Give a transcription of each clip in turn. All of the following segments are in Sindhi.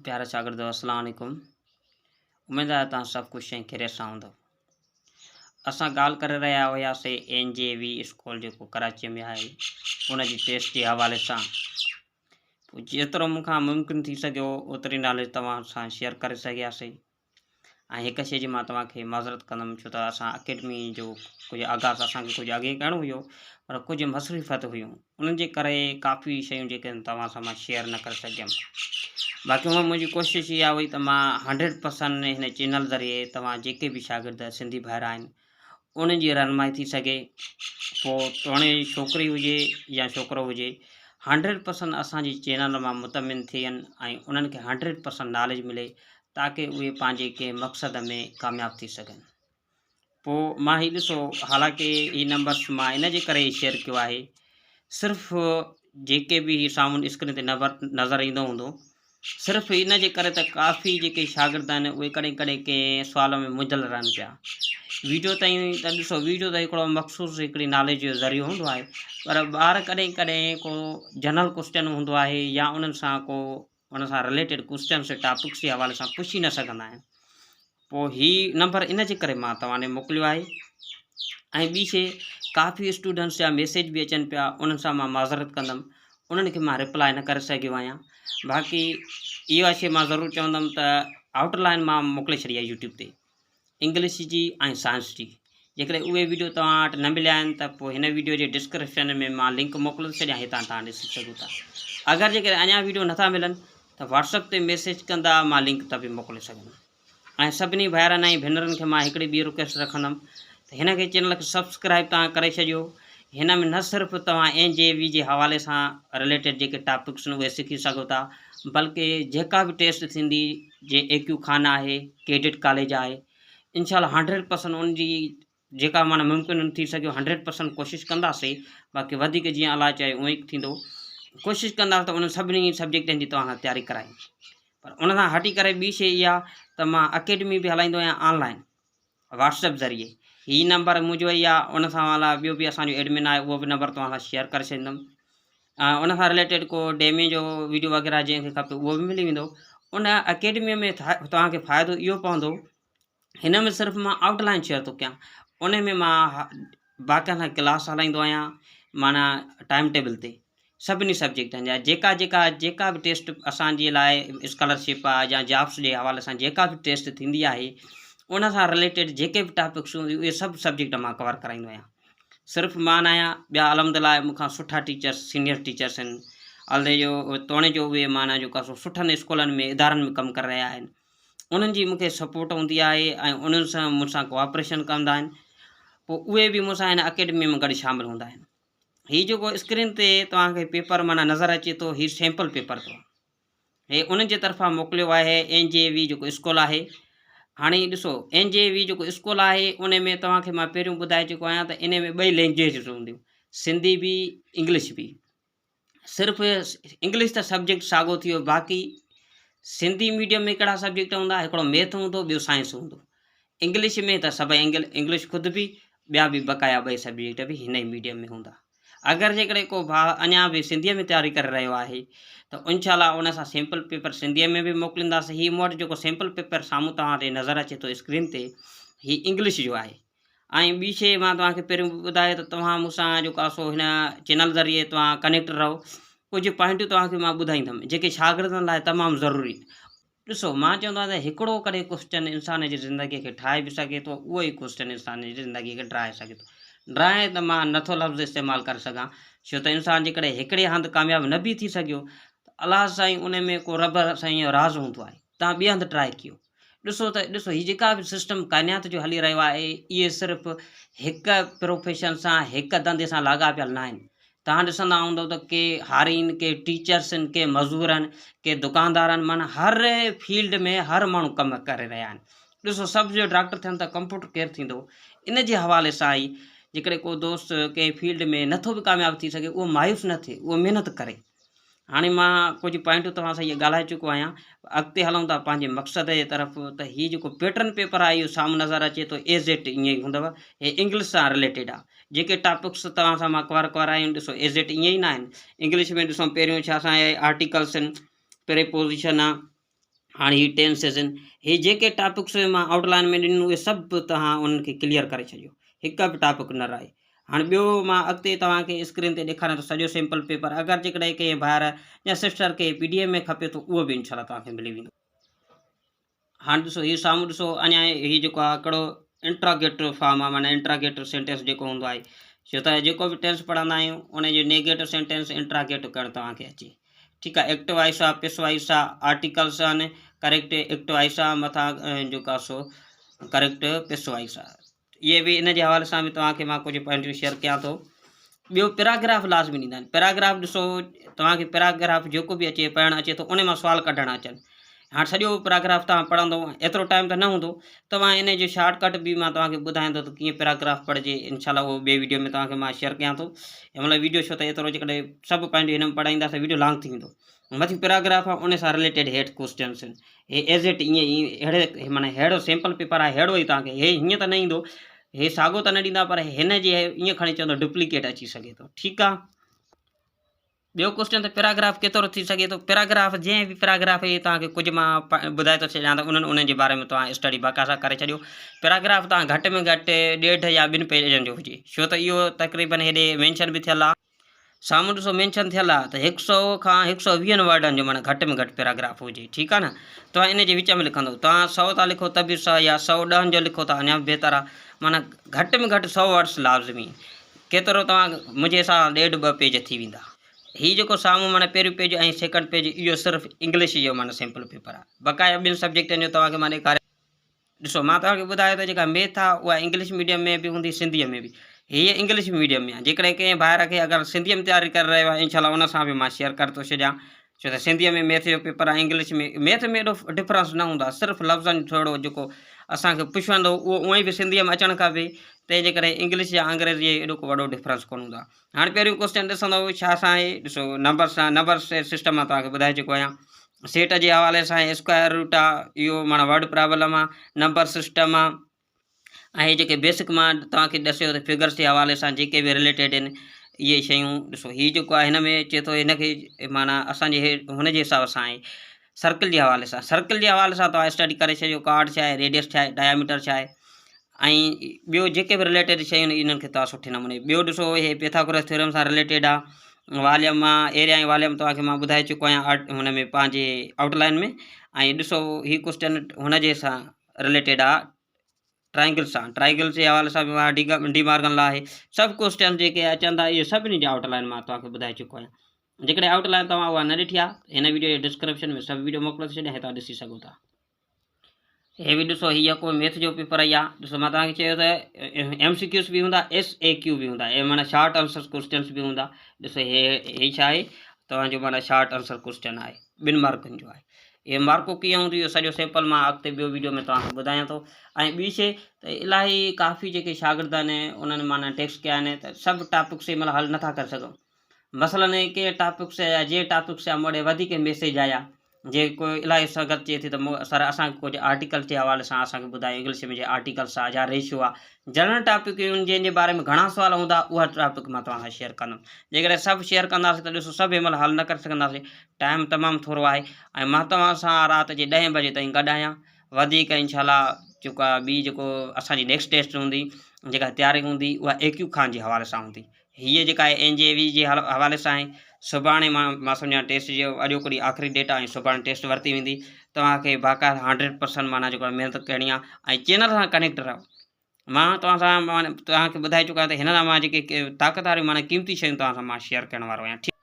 پيارا شاگردو السلام عليڪم اميد آهي توهان سڀ خوش ۽ خيريت سان هوندو اسان ڳالهه ڪري رهيا هياسي اين جي وي اسڪول جيڪو ڪراچي ۾ آهي ان جي ٽيسٽ جي حوالي سان جيترو مون کان ممڪن ٿي سگهيو اوتري ناليج توهان سان شيئر ڪري سگهياسي ۽ هڪ شيء جي مان توهان کي معذرت ڪندم ڇو ته اسان اڪيڊمي جو ڪجهه آغاز اسان کي ڪجهه اڳي ڪرڻو هيو پر ڪجهه مصروفيت هيون انهن جي ڪري ڪافي شيون جيڪي آهن توهان سان مان شيئر نه ڪري سگهيم باقي هونء منهنجي ڪوشش اها هئي ته مان هنڊريڊ پرسنٽ هن چينل ذريعي توهان جيڪي به شاگرد سنڌي ڀائر آهن انهن جي رهنمائي ٿي سگهي پوء توڻي ڇوڪري هجي يا ڇوڪرو هجي هنڊريڊ پرسنٽ اسان جي چينل مان مطمئن ٿين ۽ انهن کي هنڊريڊ پرسنٽ ناليج ملي تاڪه اهي پنهنجي ڪنهن مقصد ۾ ڪامياب ٿي سگهن. پوء مان هي ڏسو حالانڪه هي نمبرس مان ان جي ڪري شيئر ڪيو آهي صرف جيڪي به هي سامهون اسڪرين تي نمبر نظر ايندو هوندو صرف ان جي ڪري ته ڪافي جيڪي شاگرد آهن اهي ڪڏهن ڪڏهن ڪنهن سوال ۾ منجهيل رهن پيا ويڊيو تائين ته ڏسو ويڊيو ته هڪڙو مخصوص هڪڙي ناليج جو ذريعو هوندو آهي پر ٻار ڪڏهن ڪڏهن ڪو جنرل ڪوشچن هوندو آهي يا انهن سان ڪو ان سان رليٽيڊ ڪوسچنس ٽاپڪس جي حوالي سان پڇي نه سگهندا آهن پوء هي نمبر ان جي ڪري مان توهان ڏي موڪليو آهي ۽ ٻي شي ڪافي اسٽوڊنٽس جا ميسيج به اچن پيا انهن سان مان معذرت ڪندم انهن کي مان رپلاء نه ڪري سگهيو آهيان باقي اها شي مان ضرور چوندم ته آئوٽ لائن مان موڪلي ڇڏي آهي يوٽيوب تي انگلش جي ۽ سائنس جي جيڪڏهن اهي ويڊيو توهان وٽ نه مليا آهن ته پوء هن ويڊيو جي ڊسڪرپشن ۾ مان لنڪ موڪلي ٿو ڇڏيان هتان توهان ڏسي سگهو ٿا اگر جيڪڏهن اڃا ويڊيو نٿا ملن ته واٽسپ تي ميسيج ڪندا مان لنڪ ته به موڪلي سگهندم ۽ سڀني ڀائرن ۽ ڀينرن کي مان هڪڙي ٻي رڪويسٽ رکندم ته هن کي چينل کي سبسڪرائب توهان ڪري ڇڏيو هن ۾ نه صرف توهان اين جي وي جي حوالي سان رليٽيڊ جيڪي ٽاپڪس آهن اهي سکي سگهو ٿا بلڪه جيڪا به ٽيسٽ ٿيندي جي اي ڪيو خان آهي ڪيڊٽ ڪاليج آهي انشاء الله هنڊريڊ پرسنٽ ان جي جيڪا معنيٰ ممڪن ٿي سگهيو هنڊريڊ پرسنٽ ڪوشش ڪنداسي باقي وڌيڪ جيئن الله چاهي اونئي ٿيندو ڪوشش ڪنداسين ته انهن سڀني سبجيڪٽن جي توهان کان تياري ڪرايون پر ان کان هٽي ڪري ٻي شي اها ته مان اڪيڊمي به هلائيندو آهيان آن لائن واٽس ايپ ذريعي هي نمبر منهنجو ئي آهي ان سان والا ٻيو به اسانجو ايڊمن آهي اهو به نمبر توهان سان شيئر ڪري ڇڏيندم ان سان رليٽيڊ ڪو ڊيمي جو ويڊيو وغيره جنهن کي کپي اهو به ملي ويندو ان اڪيڊمي ۾ توهان کي فائدو اهو پوندو هن ۾ صرف مان آئوٽ لائن شيئر ٿو ڪيان ان ۾ مان باقاعده ڪلاس هلائيندو آهيان معنيٰ ٽائم ٽيبل تي سڀني سبجيڪٽن جا جيڪا جيڪا جيڪا به ٽيسٽ اسان جي لاء اسڪالرشپ آ يا جابس جي حوالي سان جيڪا به ٽيسٽ ٿيندي آهي ان سان رليٽيڊ جيڪي به ٽاپڪس هونديون اهي سڀ سبجيڪٽ مان ڪور ڪرائيندو آهيان صرف مان نه آهيان ٻيا الحمد لله مون کان سٺا ٽيچرس سينئر ٽيچرس آهن الدي جو توڻي جو اهي معنيٰ جو ڪا سو سٺن اسڪولن ۾ ادارن ۾ ڪم ڪري رهيا آهن انهن جي مون کي سپورٽ هوندي آهي ۽ انهن سان مون سان ڪوآپريشن ڪندا آهن پوء اهي به مون سان هن اڪيڊمي ۾ گڏ شامل هوندا آهن هي جيڪو اسڪرين تي توهان کي پيپر معنيٰ نظر اچي ٿو هي سيمپل پيپر اٿو هي انهن جي طرفان موڪليو آهي اين جي وي جيڪو اسڪول آهي هاڻي ڏسو اين جي وي جيڪو اسڪول آهي ان ۾ توهان کي مان پهريون ٻڌائي چڪو آهيان ته ان ۾ ٻئي لينگويجز هونديون سنڌي به انگلش به صرف انگلش ته سبجيڪٽ ساڳو ٿي ويو باقي سنڌي ميڊيم ۾ ڪهڙا سبجيڪٽ هوندا هڪڙو ميٿ هوندو ٻيو سائنس هوندو انگلش ۾ ته سڀئي انگلش خود به ٻيا به بقايا ٻئي سبجيڪٽ به هن ئي ميڊيم ۾ هوندا. اگر جيڪڏهن ڪو ڀاء اڃا به سنڌيء ۾ تياري ڪري رهيو آهي ته انشاء الله ان سان سيمپل پيپر سنڌيء ۾ به موڪلينداسين. هي مون وٽ جيڪو سيمپل پيپر سامهون توهان ڏي نظر اچي ٿو اسڪرين تي هي انگلش جو آهي ۽ ٻي شيء مان توهان کي پهريون به ٻڌايو ته توهان مون سان جيڪو آهي سو هن چينل ذريعي توهان ڪنيڪٽ رهو. ڪجهه پوائنٽون توهان کي مان ٻڌائيندم جيڪي شاگردن لاء تمام ضروري ڏسو مان چوندو آهيان ته هڪڙو ڪڏهن ڪوسچن انسان جي زندگي کي ٺاهي به سگهي ٿو اهو ئي ڪوسچن انسان جي زندگي کي ڊاهي سگهي ٿو ڊاهي ته مان نٿو لفظ استعمال ڪري سگهان ڇو ته انسان جيڪڏهن هڪڙي هنڌ ڪامياب نه به ٿي سگهيو ته الله سائين ان ۾ ڪو رب سائين جو راز هوندو آهي تان ٻئي هنڌ ٽرائي ڪيو ڏسو ته ڏسو هي جيڪا به سسٽم ڪائنات جو هلي رهيو آهي اهي صرف هڪ پروفيشن سان هڪ ڌنڌي سان لاڳاپيل نه آهن توهان ڏسندا هوندؤ ته ڪي هاري آهن، ڪي ٽيچرس آهن، ڪي مزور آهن، ڪي دڪاندار آهن معنيٰ هر فيلڊ ۾ هر ماڻهو ڪم ڪري رهيا آهن. ڏسو سڀ جو ڊاڪٽر ٿين ته ڪمپيوٽر ڪير ٿيندو؟ ان جي حوالي سان ئي جيڪڏهن ڪو دوست ڪنهن فيلڊ ۾ نٿو به ڪامياب ٿي سگهي اهو مايوس نه ٿئي اهو محنت ڪري. هاڻي مان ڪجهه پوائنٽون توهان سان اهي ڳالهائي چڪو آهيان اڳتي هلون ٿا پنهنجي مقصد جي طرف ته هي جيڪو پيٽرن پيپر آهي اهو سامهون نظر اچي ٿو ايز it ائين ئي هوندو هي انگلش سان رليٽيڊ آهي جيڪي ٽاپڪس توهان سان مان ڪور ڪرايا آهن ڏسو ايز it ائين ئي نه آهن انگلش ۾ ڏسو پهريون ڇا سان آهي آرٽيڪلس آهن پريپوزيشن آهي هاڻي هي ٽينسز آهن، هي جيڪي ٽاپڪس مان آئوٽ لائن ۾ ڏنيون اهي سڀ توهان انهن کي ڪليئر ڪري ڇڏيو، هڪ به ٽاپڪ نه رهي. هاڻي ٻيو مان اڳتي توهان کي اسڪرين تي ڏيکاريان ٿو سڄو سيمپل پيپر، اگر جيڪڏهن ڪنهن ڀائر يا سسٽر کي پي ڊي ايف ۾ کپي ٿو اهو به انشاء الله توهان کي ملي ويندو. هاڻي ڏسو هي سامهون ڏسو اڃا هي جيڪو آهي ڪهڙو انٽراگيٽو فارم آهي معنيٰ انٽراگيٽو سينٽينس جيڪو هوندو آهي ڇو ته جيڪو به ٽينس پڙهندا آهيون ان جو نيگيٽو سينٽينس انٽراگيٽو ڪرڻ توهان کي اچي ٺيڪ آهي. ايڪٽو وائس آهي، پس وائس آهي، آرٽيڪلس آهن، ڪريڪٽ ايڪٽو وائس آهي، مٿان جيڪو آهي سو ڪريڪٽ پس وائس آهي. اهي به ان جي حوالي سان به توهان کي مان ڪجهه پوائنٽون شيئر ڪيان ٿو. ٻيو پيراگراف لازمي ڏيندا آهن. پيراگراف ڏسو توهان کي پيراگراف جيڪو به اچي پڙهڻ اچي ٿو ان مان سوال ڪڍڻ اچن. هاڻ سڄو پيراگراف توهان پڙهندو ايترو ٽائيم ته نه هوندو، توهان ان جو شارٽ ڪٽ به مان توهان کي ٻڌايان ٿو ته ڪيئن پيراگراف پڙهجي. انشاء الله اهو ٻئي ويڊيو ۾ توهان کي مان شيئر ڪيان ٿو. هن مهل ويڊيو ڇو ته ايترو جيڪڏهن سڀ پوائنٽ هن ۾ پڙهائينداسين ويڊيو لانگ ٿي ويندو. مٿي پيراگراف آهي ان سان رليٽيڊ هيٺ ڪوسچنس آهن. هي ايز it ائين ئي اهڙي معنيٰ ههڙو سيمپل پيپر آهي ههڙو ئي توهان کي هي هيئن ته نه ايندو، هي ساڳو ته نه ڏيندا پر هن جي ائين کڻي چوندو ڊپليڪيٽ اچي سگهي ٿو. ٺيڪ آهي. ٻيو ڪوسچن ته پيراگراف ڪيترو ٿي سگهي ٿو. پيراگراف جنهن به پيراگراف هي توهان کي ڪجهه مان ٻڌائي ٿو ڇڏيان ته انهن انهن جي باري ۾ توهان اسٽڊي باقاعده ڪري ڇڏيو. پيراگراف توهان گهٽ ۾ گهٽ ڏيڍ يا ٻن پيجن جو هجي ڇو ته اهو تقريبن هيڏي مينشن به ٿيل آهي. سامهون ڏسو مينشن ٿيل آهي ته هڪ سئو کان هڪ سئو ويهن ورڊن جو معنيٰ گهٽ ۾ گهٽ پيراگراف هجي ٺيڪ آهي نه توهان ان جي وچ ۾ لکندو توهان سئو ٿا لکو ته به سئو يا سئو ڏهن جو لکو ٿا اڃا به بهتر آهي معنيٰ گهٽ ۾ گهٽ سئو ورڊس لازمي ڪيترو توهان منهنجي حساب سان ڏيڍ ٻه پيج ٿي ويندا. هي جيڪو سامهون معنيٰ پهريون پيج ۽ سيڪنڊ پيج اهو صرف انگلش جو معنيٰ سيمپل پيپر آهي بقايا ٻين سبجيڪٽن جو توهان کي مان ڏيکاريان. ڏسو مان توهان کي ٻڌايو ته جيڪا ميٿ آهي اها انگلش ميڊيم ۾ به هوندي سنڌيء ۾ به. هيء انگلش ميڊيم ۾ آهي. جيڪڏهن ڪنهن ڀائر کي اگر سنڌيء ۾ تياري ڪري رهيو آهي انشاء الله ان سان به مان شيئر ڪري ٿو ڇڏيان ڇو ته سنڌيء ۾ ميٿ جو پيپر ۽ انگلش ۾ ميٿ ۾ ايڏو ڊفرنس نه هوندو آهي صرف لفظن جو ٿورو جيڪو اسان کي پڇندو اهو اونئن به سنڌيء ۾ اچڻ کپي تنهن جي ڪري انگلش يا انگريزيء جو ايڏو ڪو وڏو ڊفرنس ڪونه هوندو آهي. هاڻي پهريون ڪوسچن ڏسندو ڇا سان آهي ڏسو نمبر سان نمبر سسٽم مان توهان کي ٻڌائي چڪو آهيان سيٽ جي حوالي سان اسڪوائر روٽ آ اهو معنيٰ ورڊ پرابلم آ نمبر سسٽم آ ۽ هي جيڪي بيسڪ مان توهان کي ڏسيو ته فگرس جي حوالي سان جيڪي به رليٽيڊ آهن اهي شيون ڏسو هي جيڪو آهي هن ۾ چئي ٿو هن کي معنيٰ اسانجي هن جي حساب سان آهي سرڪل جي حوالي سان سرڪل جي حوالي سان توهان اسٽڊي ڪري ڇڏيو ڪارڊ ڇا آهي ريڊيس ڇا آهي ڊاياميٽر ڇا آهي ۽ ٻيو جيڪي به رليٽيڊ شيون آهن انهن کي توهان سٺي نموني ٻيو ڏسو هي پيٿاگورس ٿيورم سان رليٽيڊ آهي واليم آ ايريا ۽ واليم توهان کي مان ٻڌائي چڪو آهيان آرٽ هن ۾ پنهنجي آئوٽ لائن ۾ ۽ ڏسو هي ڪوسچن هن جي سان رليٽيڊ آ ٽرائنگل سان ٽرائنگل جي حوالي سان به ڊي ڊي مارگن لا آهي سڀ ڪوسچن جيڪي اچن ٿا اهي سڀني جي آئوٽ لائن مان توهان کي ٻڌائي چڪو آهيان جيڪڏهن آئوٽ لائن توهان اها نه ڏٺي آهي هن ويڊيو جي ڊسڪرپشن ۾ سڀ ويڊيو موڪلي ٿو ڇڏيان هتان ڏسي سگهو ٿا. هي به ڏسو هي يڪو ميٿ جو پيپر آهي ڏسو مان توهان کي چيو ته ايم سي ڪيوز به هوندا ايس اي ڪيو به هوندا اي معنيٰ شارٽ آنسر ڪوسچنس به هوندا ڏسو هي هي ڇا آهي توهان جو معنيٰ شارٽ آنسر ڪوسچن آهي ٻن مارڪن جو آهي هي مارڪو ڪيئن هوندو اهو سڄو سيمپل مان اڳتي ٻيو ويڊيو ۾ توهان کي ٻڌايان ٿو ۽ ٻي شي ته الاهي ڪافي جيڪي شاگرد آهن انهن معنيٰ ٽيڪس ڪيا آهن ته سڀ ٽاپڪس هن مهل حل نٿا ڪري سگهون مثلاً ڪنهن ٽاپڪس يا جنهن ٽاپڪس جا مون ڏي وڌيڪ ميسيج آيا جي ڪو الاهي سنگت چئي ٿي ته مون سر اسان کي ڪجهه آرٽيڪلس جي حوالي سان اسان کي ٻڌايو انگلش ۾ جي آرٽيڪلس آ يا ريشو آ جنرل ٽاپڪ آهن جنهن جي باري ۾ گهڻا سوال هوندا اها ٽاپڪ مان توهان سان شيئر ڪندم جيڪڏهن سڀ شيئر ڪنداسين ته ڏسو سڀ هن مهل حل نه ڪري سگهنداسين ٽائيم تمام ٿورو آهي ۽ مان توهان سان رات جي ڏهين بجي تائين گڏ آهيان وڌيڪ انشاء الله جيڪو آ ٻي جيڪو اسان جي نيڪسٽ ٽيسٽ هوندي جيڪا تياري هوندي اها اي ڪيو خان جي حوالي سان هوندي هيء جيڪا آهي اين جي وي جي حوالي سان آهي. سڀاڻي مان مان سمجهان ٽيسٽ جي اڄوڪو ڏينهن آخري ڊيٽ آهي ۽ سڀاڻي ٽيسٽ ورتي ويندي. توهان کي باقاعده هنڊريڊ پرسنٽ معنيٰ جيڪو آهي محنت ڪرڻي آهي ۽ چينل سان ڪنيڪٽ رهو. مان توهان سان معنيٰ توهان کي ٻڌائي چڪو آهيان ته هن لاء مان جيڪي طاقت واريون معنيٰ قيمتي شيون توهان سان مان شيئر ڪرڻ وارو آهيان. ٺيڪ.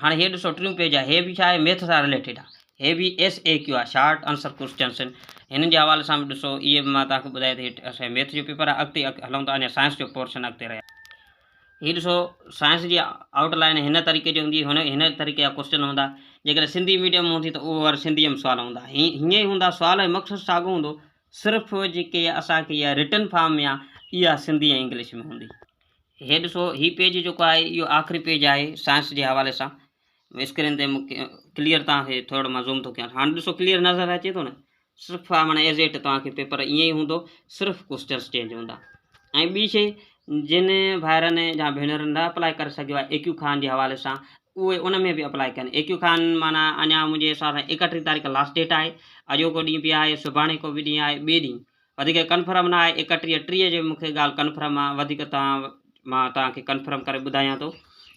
هاڻي هي ڏسو ٽيون پيج آهي هي به ڇا آهي ميٿ سان رليٽيڊ آهي هي به ايس اي ڪيو آهي شارٽ آنسر ڪوسچنس آهن هنن جي حوالي سان به ڏسو اهي به مان توهان کي ٻڌايو ته هي اسان ميٿ جو پيپر آهي اڳتي هلون ٿا اڃا سائنس جو پورشن اڳتي رهيو هي ڏسو سائنس جي آئوٽ لائن هن طريقي جي هوندي هن هن طريقي جا ڪوسچن هوندا جيڪڏهن سنڌي ميڊيم هوندي ته اهو وري سنڌي ۾ سوال هوندا هي هيئن ئي هوندا سوال ۽ مقصد ساڳو هوندو صرف جيڪي اسان کي اها رٽن فارم ۾ آهي اها سنڌي ۽ انگلش ۾ هوندي. هي ڏسو هي پيج جيڪو آهي اهو آخري پيج آهي سائنس جي حوالي سان اسڪرين تي ڪليئر توهان کي ٿورو مان زوم ٿو ڪيان هاڻي ڏسو ڪليئر نظر اچي ٿو نه صرف معنی ايز it توهان کي پيپر ائين ئي هوندو صرف ڪوسچنس چينج هوندا ۽ ٻي شي جن ڀائرن يا ڀينرن نه اپلائي ڪري سگهيو آهي اي ڪيو خان جي حوالي سان اهي ان ۾ به اپلائي ڪن. اي ڪيو خان معنيٰ اڃا منهنجي حساب سان 31 تاريخ لاسٽ ڊيٽ آهي. اڄوڪو ڏينهن به آهي، سڀاڻي ڪو به ڏينهن آهي، ٻئي ڏينهن. وڌيڪ ڪنفرم نه آهي، 31 30 جي مون کي ڳالهه ڪنفرم آهي، وڌيڪ توهان مان توهان کي ڪنفرم ڪري ٻڌايان ٿو.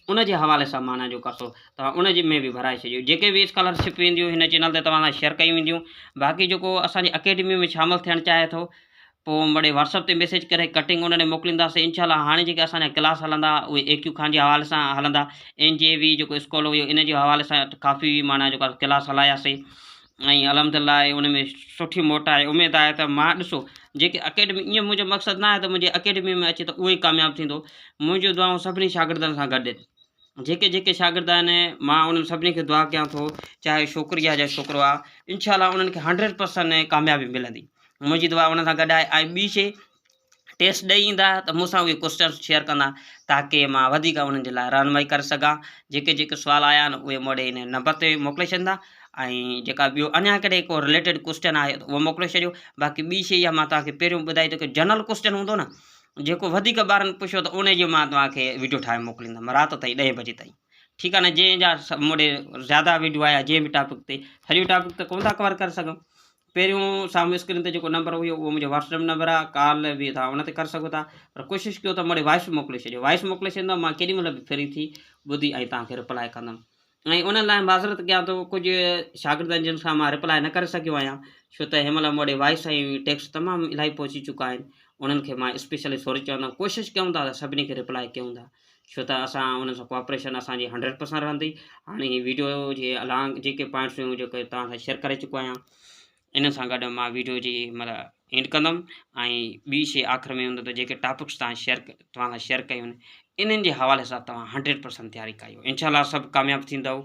ان جي حوالي سان معنيٰ جو ڪسو توهان ان جي ۾ به ڀرائي ڇڏيو. جيڪي به اسڪالرشپ اينديون هن چينل تي توهان سان شيئر ڪيون وينديون. باقي جيڪو اسان جي اڪيڊمي ۾ شامل ٿيڻ چاهي ٿو پوء مڙي واٽس اپ تي ميسيج ڪري ڪٽنگ انهن ڏي موڪلينداسين انشاء الله هاڻي جيڪي اسان جا ڪلاس هلندا اهي اي ڪيو خان جي حوالي سان هلندا اين جي وي جيڪو اسڪول هيو ان جي حوالي سان ڪافي معنيٰ جيڪو ڪلاس هلاياسين ۽ الحمد لله ان ۾ سٺي موٽ آئي اميد آهي ته مان ڏسو جيڪي اڪيڊمي ائين منهنجو مقصد نه آهي ته منهنجي اڪيڊمي ۾ اچي ته اهو ئي ڪامياب ٿيندو منهنجون دعائون سڀني شاگردن سان گڏ آهن جيڪي جيڪي شاگرد آهن مان انهن سڀني کي دعا ڪيان ٿو چاهي ڇوڪري آهي يا ڇوڪرو آهي انشاء الله انهن کي هنڊريڊ پرسنٽ ڪاميابي ملندي منهنجي دعا انهن سان گڏ آهي ۽ ٻي شي ٽيسٽ ڏئي ايندا ته مون سان اهي ڪوشچنس شيئر ڪندا تاڪي مان وڌيڪ انهن جي لاء رهنمائي ڪري سگهان جيڪي جيڪي سوال آيا آهن اهي مون ڏي ان نمبر تي موڪلي ڇڏيندا ۽ جيڪا ٻيو اڃا ڪڏهن ڪو رليٽيڊ ڪوشچن آهي ته اهو موڪلي ڇڏيو باقي ٻي شي اها مان توهان کي پهريون ٻڌائي ٿو ڪي جنرل ڪوشچن هوندو نه جيڪو وڌيڪ ٻارن پڇيو ته انهي جو مان توهان کي وڊيو ٺاهي موڪليندم رات تائين ڏهين بجي تائين ٺيڪ آهي نه جنهن جا مون ڏي زياده وڊيو آيا جنهن به ٽاپڪ تي سڄو ٽاپڪ ته ڪونه ٿا ڪور ڪري سگهون پهريون سامهون اسڪرين تي جيڪو نمبر هيو اهو منهنجو واٽس ايپ نمبر آهي ڪال به توهان ان تي ڪري سگهو ٿا پر ڪوشش ڪيو ته مون ڏي وائس موڪلي ڇڏيو وائس موڪلي ڇڏيندو مان ڪيڏي مهل به فري ٿي ٻڌي ۽ توهان کي رپلائي ڪندم ۽ ان لاء معذرت ڪيان ٿو ڪجهه شاگردن جن سان مان رپلائي نه ڪري سگهيو آهيان ڇو ته هن مهل مون ڏي وائس ۽ ٽيڪسٽ تمام الاهي پهچي چڪا آهن انهن کي مان اسپيشلي سوري چوندم ڪوشش ڪيون ٿا ته سڀني کي رپلائي ڪيون ٿا ڇو ته اسان انهن سان ڪوآپريشن اسان جي هنڊريڊ پرسنٽ رهندي هاڻي هي ويڊيو جي الانگ جيڪي پوائنٽس هيون جيڪي توهان سان شيئر ڪري چڪو آهيان ان سان گڏ مان ويڊيو جي مطلب اينڊ ڪندم ۽ ٻي شي آخر ۾ هوندو ته جيڪي ٽاپڪس توهان شيئر توهان سان شيئر ڪيون انهن جي حوالي سان توهان هنڊريڊ پرسنٽ تياري ڪيو انشاء الله سڀ ڪامياب ٿيندؤ.